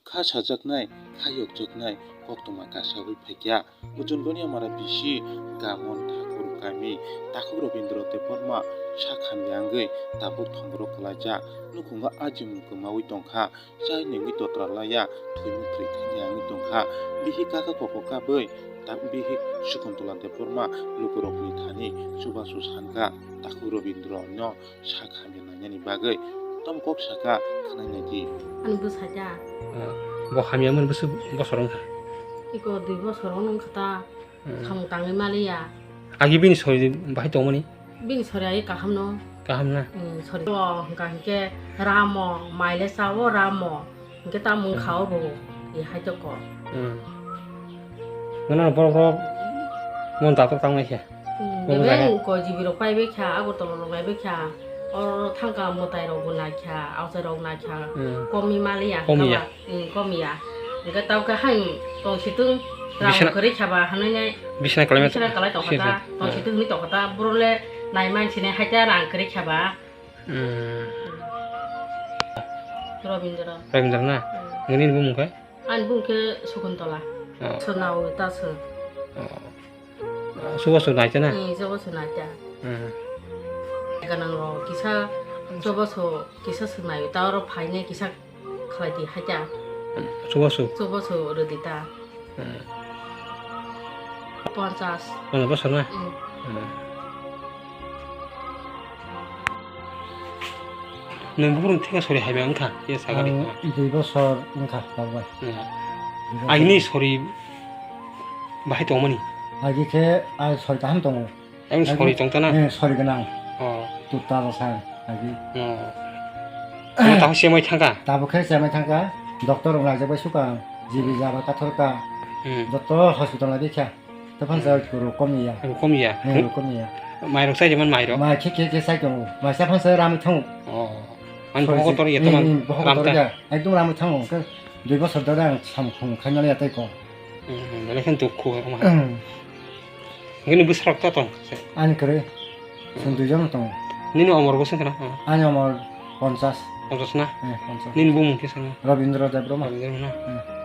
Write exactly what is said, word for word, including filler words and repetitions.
Kha sajaknai, kha yokjaknai koktwma kasagwi phaikha. Muchungkoni amara bisi Gamon Thakur kami, Takhuk Robindra Debbarma sak hamya wngwi tabuk thongborok kwlaijak. Nukhungo ajimung kwmawi tongkha, chai nungwi totra laiya, thwimung thwithai wngwi tongkha. Bihik kaka koko kabwi, ta-, bihik Sukuntola Debbarma lukurokni thani chubachu sankha, Takhuk Robindra no sak hamya nainani bagwi tamo kok saka khwnai naidi. Ani bwsai da. Eh, bo hamya mani bwswk bosor wngkha? Iko dui bosor wngkha ta. Hmm. Samung tangwi maliya. Agi bini sori bahai tongmani? Bini sori agi kaham no. Kaham na? Hmm, sori. O hwnkha hinkhe ramo, maile sao ramo. Hinkhe tamo wngkha o bo. E hai to ko. Hmm. Nono borok rok mon dator tang nai khe. Hmm, Obo jaga. Bebeng ko jibi rok pai bai kha, Agartala rok bai bai kha. Oro thangka mwtai rok bo nai kha, auchai rok nai kha. Hmm. Komi maliya. Komiya. Hwnkha ba? Hmm, komiya. Hinkhe tamo khe hain tong situng rang Bisna-, kwrwi kha ba hanwi nai. Bisna kalai ma-, Bisna kalai tong kha ta, siyasa. Tong Hmm. situng hwnwi tong kha ta, boro le nai man sini hai ta rang kwrwi kha ba. Hmm. Robindra. Robindra na? Hmm. Nini bumung khe? Ani bumung khe Sukuntola. Oh. Swnao ta sw. Oh. Chubachu naita na? Hmm, chubachu naita. Hmm. Ganang rok kisa chubachu kisa swngnai, ta oro phainai kisa khlai di haita. Chubachu? Chubachu rwdi ta. Hmm. Ponchas. Ponchas bosor na? Hmm. Hmm. Nwng buphuru theka sori haiba wngkha, ya sagari. Ang dui bosor wngkha, tabuk bai. Hmm. Dui bosor. Agini sori bahai tongmani? Agi khe, ah, sori kaham tongo. Ang sori tongtana? Eh, sori gwnang. Oh. Tuta rasa agi. Oh. Ano tahu semai thangka? Tabuk khe semai thangka. Doctor rok laijak bai suka. G B jaba kathorka. Hmm. Joto hospital lai kha. Tei phan sa rok komiya. Rok komiya? Eh, rok komiya. Mai rok sai jaman mai rok? Mai khe khe khe sai tongo. Mai sa phan sa rami thango. Oh. Ani bohok kotor ya teman. Hmm, bohok kotor ya. Ekdom rami thango. Khe dui bosor dore ang samkhung khainani ya tei ko. Hmm, belai khe dukhu. Nini bwsarok ta tong? Ani kwrwi. Chwng duijon tongo. Nini omor bwswk khna? Ani omor ponchas. Ponchas na? Eh, ponchas. Nini bumung khe sano? Rabindra Debbarma. Rabindra na? Eh.